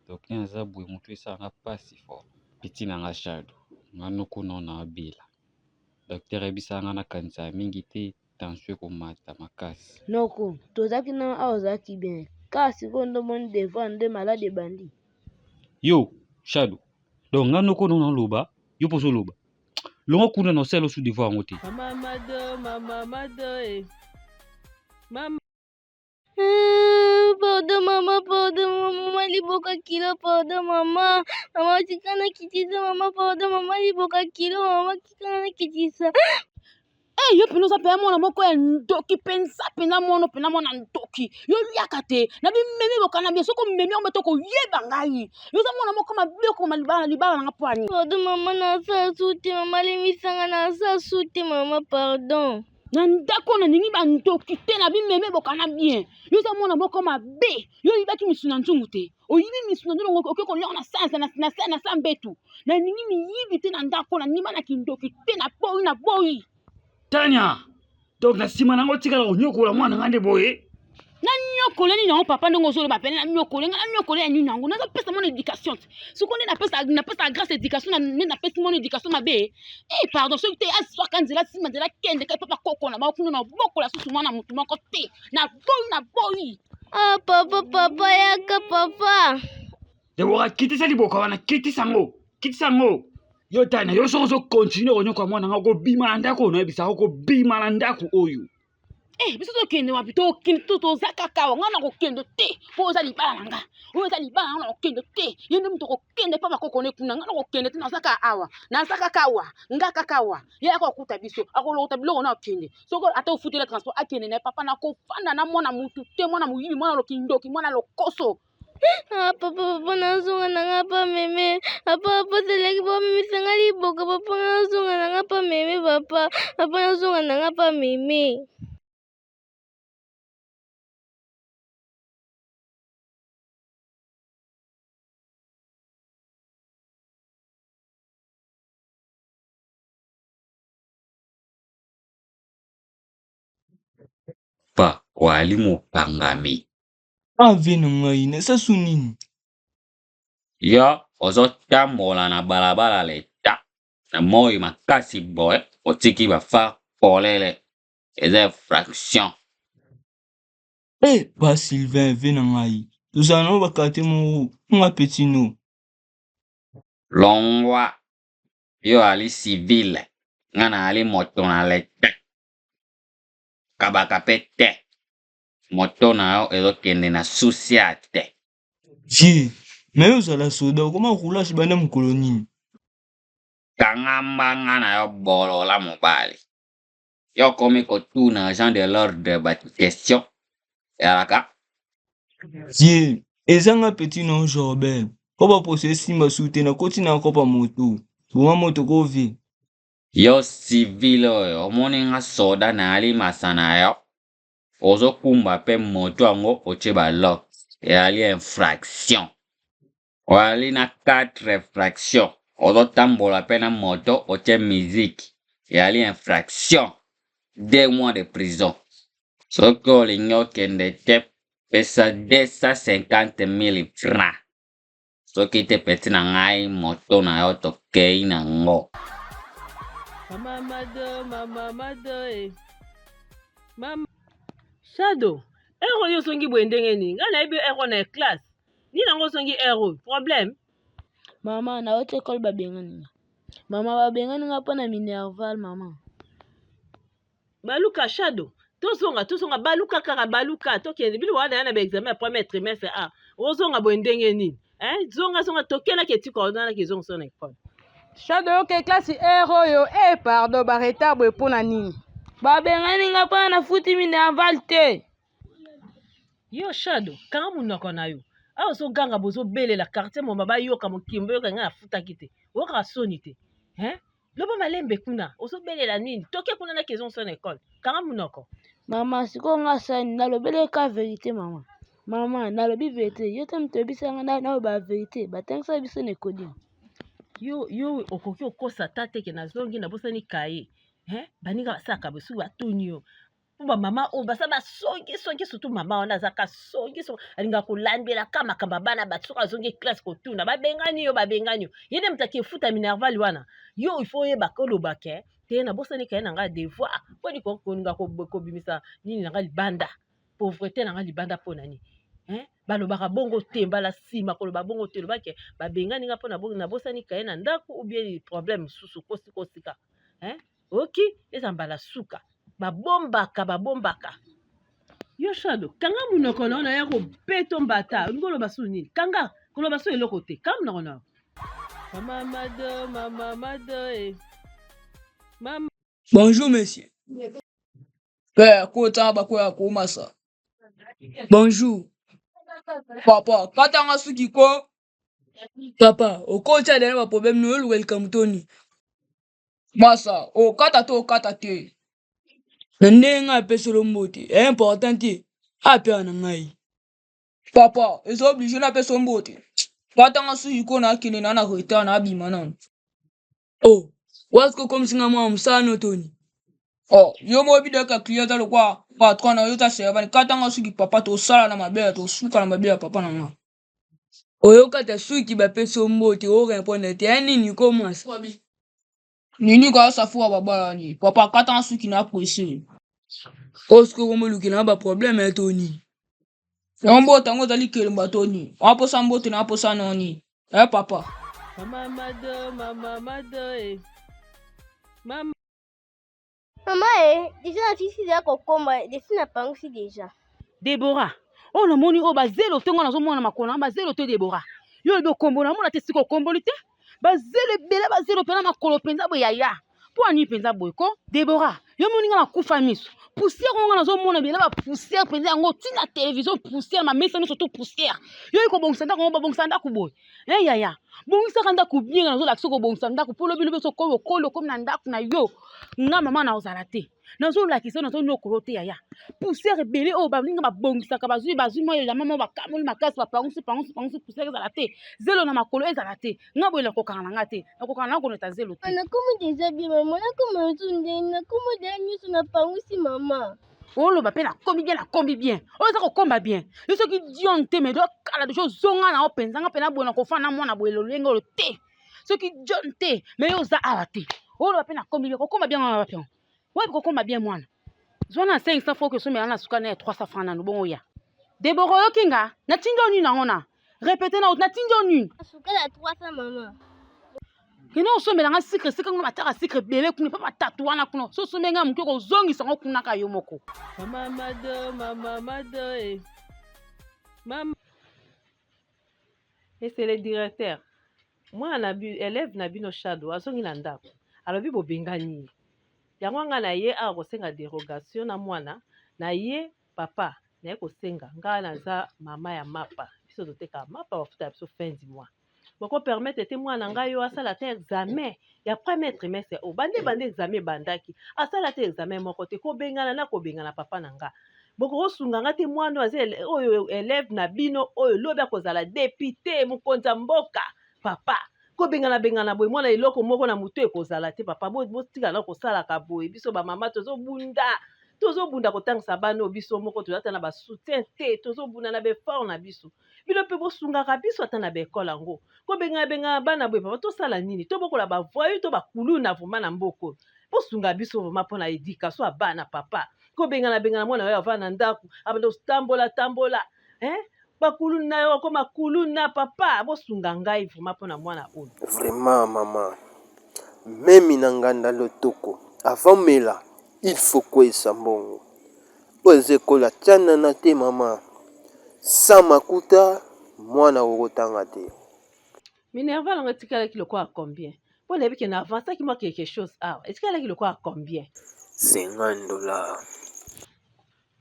Donc nde naza boye motu esala nga pasi fort. Petit na nga Shadow, nga noko na yo naabela. Docteur ayebisaka nga nakanisa mingi te, tension ekomata makasi. Noko, tozalaki na awa ozalaki bien. Kaka sikoyo nde omoni devoir nde malade ebandi. Yo, Shadow, donc nga noko na yo naloba, yo mpo ozoloba. Longwa kuna na osala osu devoir yango te. Mama Mado, mama Mado, eh. Mama. Pardon mama, pardon mama, liboka kilo, pardon mama. Mama tika na kitisa, mama pardon mama, liboka kilo, mama tika na kitisa. Eh, yo mpenza oza mpenza mwana moko ya ndoki mpenza mpenza mwana mpenza mwana ndoki yo oliaka te na bimemi bokana bie soki omemi yango mpe tokoyeba ngai yo oza mwana moko mabe okoma libala libala nanga mpo ani Pardon mama, nasa su te mama, limbisanga nasa su te mama, pardon. Na ndako nalingi bandoki te na bimeme bokana bien. Yo oza mwana moko mabe. Yo oyibaki misu na nzungu te. Oyibi misu na nzungu oke kolia na sanza na na na sa mbetu. Nalingi miyibi te na ndako nalingi bana kindoki te na boyi na boyi. Tania, donc na nsima na yango otikala konyokola mwana ngai nde boye? Nanyokole nini yango papa ndenge ozoloba pene nanyokole ngai nanyokole ya nini yango nazopesa mwana education te sikoyo nde napesa napesa grâce education nde napesi mwana education mabe eh pardon soki te azwaka nzela nsima nzela kende kai papa koko na bango kuna na bokola susu mwana motu moko te naboyi naboyi Ah papa papa yaka papa. Debora kitisa liboka wana kitisa yango kitisa yango yo tana yo soki ozo continue konyoka mwana nga okobima na ndako oyo nayebisaka okobima na ndako oyo Eh, biso tokende wapi tokende to toza kaka awa ngai nakokende te mpo oza libala na nga oyo eza libala na nga nakokende te ye nde moto akokende mpo bakokone kuna ngai nakokende te naza kaka awa naza kaka awa nga kaka awa ye akokuta biso akolokota biloko na akende soki ata ofutela transport akende na ye papa nakofanda na mwana mutu te mwana moyibi mwana lokindoki mwana lokoso Ah, papa papa nazonga na nga pa meme papa papa zelaki bomemisa nga liboka papa nazonga na nga pa meme papa papa nazonga na nga pa meme. Pa wali mokangami. Ah vie na ngai nasasu nini? Yo ozotambola na balabala leta na moi makasi boye otiki ba phare polele eza infraction. Eh pa Sylvain vie na ngai tozala na ba quartier moko nga petit no. Longwa yo ali civile nga na ali moto na leta kabaka pe te. Moto na yo ezokende na susiate. Vieux, mais yo ozala soda okoma roulage banda mokolo nini? Kanga mbanga na yo bolola mobali. Yo okomi kotuna agent de l'ordre ba question ezalaka? Vieux, eza nga petit na yo Jorbel. Po ba poso esimba su te nakoti na kopa moto. Boma moto ko vieux. Yo civil oyo omoni nga soda nayali masa na yo ozokumba pe moto yango otie ba lock ezali infraction ozali na 4 infraction ozotambola pe na moto otie musique ezali infraction 2 mois de prison soki olingi okende te pesa 250 000 francs Soki te petit na ngai moto na yo tokei na ngo. Mama Mado, mama Mado eh. Mama Shadow, heure oyo ozongi boye ndenge nini? Ngai nayebi heure oyo na classe. Nini yango ozongi heure oyo? Problème? Mama, nauti ekole babengani nga. Mama, babengani nga mpo na minerval, mama. Baluka shadow tozonga tozonga baluka kaka baluka tokende bino wana ya na ba examen ya premier trimestre a ozonga boye ndenge nini eh zonga zonga tokelaki etika ozalaki ezongisa na ekole Shadow yoke classe heure oyo eh pardon ba retard boye pona nini? Babengani nga pona nafuti minerval te. Yo shadow kanga munoko na yo awa ozoganga bozobelela quartier moma bayoka mokili boyoka ngai nafutaki te oyokaka soni te hein Loba malembe kuna ozobelela nini toke kuna na kezonso na ekole kanga munoko. Mama sikoyo nga sani nalobeli ka verite mama mama nalobi verite yo te moto oyebisa nga naloba verite batangisa biso na ekodi. Yo yo okoki okosa ata te ke nazongi nabosani kaye hein baninga basalaka boye soki batuni yo po ba mama oyo baza basongi songi surtout mama wana aza ka songi songi alingaka kolandela ka makambo ya bana bato soki azongi classe kotuna babengani yo babengani yo ye nde moto akefuta minerval wana yo il faut oyeba koloba ke te nabosani kaye na ngai devoir poni kolinga kobimisa nini na ngai libanda pauvrete na ngai libanda mpo na nini hein? balobaka bongo te mbala nsima koloba bongo te loba ke babengani ngai mpo nabosani kaye na ndako ou bien problème mosusu kosikosika hein? Oki eza mbala suka babombaka babombaka. Yo shado kanga munoko na yo naya kobeto mbata olingi oloba su nini kanga koloba su eloko te kanga munoko na yo. Mama mado mama mado eh. Mama. Bonjour monsieur. Père, kota bakoya komasa. Bonjour. Papa, katanga suki ko. Papa, okotia dena ba problème no oluka likambo to nini? Masa, okata to okata te. Na ndenge ngai apeselo mbote ya important te apea na ngai. Papa, eza oblige napesa yo mbote. Katanga suki ko nakende na na retard na abima nanu. Oh, wazi kokomisi nga mwana mosala no toni. Oh, yo moko bidaka client aza lokwa patron na yo ta servant. Katanga suki papa tosala na mabe tosuka na mabe ya papa na nga. Oyokata suki bapesi yo mbote o répondre te ya nini ko mwasi. Nini ka safura babalani papa kata suki na presse. Oyo sikoyo komolukela nga ba problème ya toni. Yango mbote yango ezali kelemba toni. Waposa mbote na posa noni. Eh papa. Mama Mado, mama Mado, eh. Mama. Mama eh, deja nasisi deja kokoma, desi napangusi deja. Deborah, oyo namoni oyo bazelo te, ngai nazomona makolo na bazelo te Deborah. Yo olobi okombola, namona te sika okomboli te. Bazelo ebele, bazelo mpenza makolo mpenza boye yaya. Mpo na nini mpenza boye ko? Deborah, yo moni ngai nakufa miso. Poussière oyo ngai nazomona ebele ba poussière mpenza yango ntina television poussière, mamesa nyonso tout poussière. Yo oyi kobongisa ndako yango babongisa ndako boye. Eh yaya, bongisaka ndako bien, nazolakisa kobongisa ndako mpo lobi lobi soki okoli okomi na ndako na yo, nga mama nakozala te. Nazolakisa yo nazonyokola te yaya. Poussière ebele oyo baninga babongisaka bazwi bazwi mwa elamba moko bakamoli makasi bapangusi pangusi pangusi poussière ezala te. Zelo na makolo ezala te. Nga boye nakokanga na nga te. Nakokanga na koneta zelo te. Nakomi deja bien mama, nakoma lisusu ndenge nakomi deja nyonso napangusi mama. Oloba pe nakomi bien nakomi bien. Oyo eza kokomba bien. Yo soki Dion te mais do kala deja ozonga na yo penza nga pena boye nakofanda na mwana boye lolenge oyo te. Soki John te mais yo oza awa te. Oloba pe nakomi bien kokoma bien wana wapi yango? Wapi kokoma bien mwana? Zwa na 500 francs okosomela na suka na ya 300 francs nanu bongo oya. Deborah oyoki nga? Natindi yo nini yango na? Repete na natindi yo nini? Suka na 300 mama. Kende osombela nga sucre esika kuna bataka sucre ebele kuna epa batatu wana kuna so osombi nga moke okozongisa yango kuna kaka yo moko. Mama Mado, mama Mado, eh. Mama. Monsieur le directeur, mwana na élève na bino Shadow azongi na ndako alobi bobengani ye yango nga na ye awa kosenga derogation na mwana na ye papa naye kosenga nga naza mama ya mapa biso totekaka mapa bafuta biso fin du mois boko permettre te mwana na ngai yo asala ata examen ya premier trimestre oyo bande bande examen ebandaki asala ata examen moko te kobengana na kobengana papa na nga bokokosunga nga te mwana oyo aza oyo elève na bino oyo lobi akozala depute mokonzi ya mboka papa kobengana bengana boye mwana eloko moko na motu ekozala te papa botika na kosalaka boye biso bamama tozobunda tozobunda kotangisa bana oyo biso moko toza ata na basoutien te tozobunda na baeffort na biso bino mpe bosungaka biso ata na baekole yango kobengana bengana bana boye papa tosala nini tobokola bavoyu to bakuluna vraimen na mboka oyo bosunga biso vraimen mpo na edikation ya bana papa kobengana bengana mwana oyo avanda na ndako abanda kotambola tambola eh? bakuluna yo akoma kuluna papa bosunga ngai vraimen mpo na mwana oyo Vraiment maman meme na nganda lotoko avant omela il faut kweyisa mbongo oyo eza ekolo ya tshanana te maman sans makuta mwana okotanga te. Minerval yango etikalaki lokola combien? Po nayebi ke na avancaki mwa quelque chose awa. Etikalaki lokola combien? 50 dollars.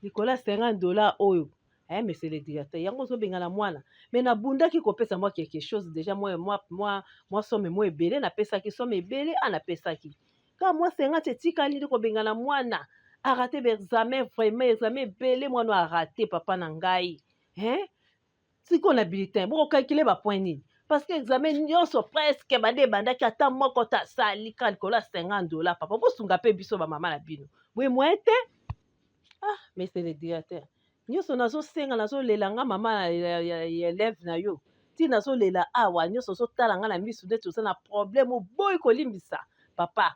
Likolo ya 50 dollars oyo eh, monsieur le directeur yango ozobengana mwana mais nabundaki kopesa mwa quelque chose déjà mwa, mwa, mwa, mwa somme mwa ebele napesaki somme ebele a napesaki kaka mwa 50 etikali nde kobengana mwana arate ba examen vraiment examen ebele mwana oyo arate papa na ngai hein sikoyo na bulletin bokokalkile ba point nini parce que examen nyonso presque bande ebandaki ata moko te asali kaka likolo ya 50 dollar papa bosunga mpe biso bamama na bino boye moyen te ah monsieur le directeur nyonso nazosenga nazolela nga mama ya, ya, ya élève na yo ti nazolela awa nyonso ozotala nga na misu neti oza na problème oboyi kolimbisa papa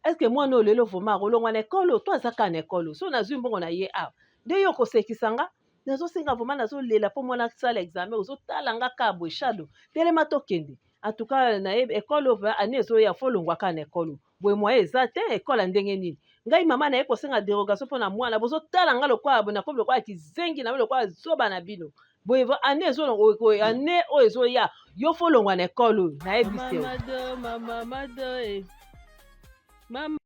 est ce que mwana oyo lelo vraiment akolongwa na ekole oyo to aza kaka na ekole oyo so nazwi mbongo na ye awa nde yo okosekisa nga nazosenga vraiment nazolela mpo mwana asala examen ozotala nga kaka boye shado telema tokende en tout cas na ye ekole oyo année ezoya fo olongwa kaka na ekole oyo boye moyen eza te ekole ya ndenge nini ngai mama naye kosenga derogation mpo na mwana bozotala nga lokola boye nakomi lokola kizengi na lokola zoba na bino boye année ezo année oyo ezoya yo fo olongwa na ekole oyo nayebisi yo. Mama, mama, mama.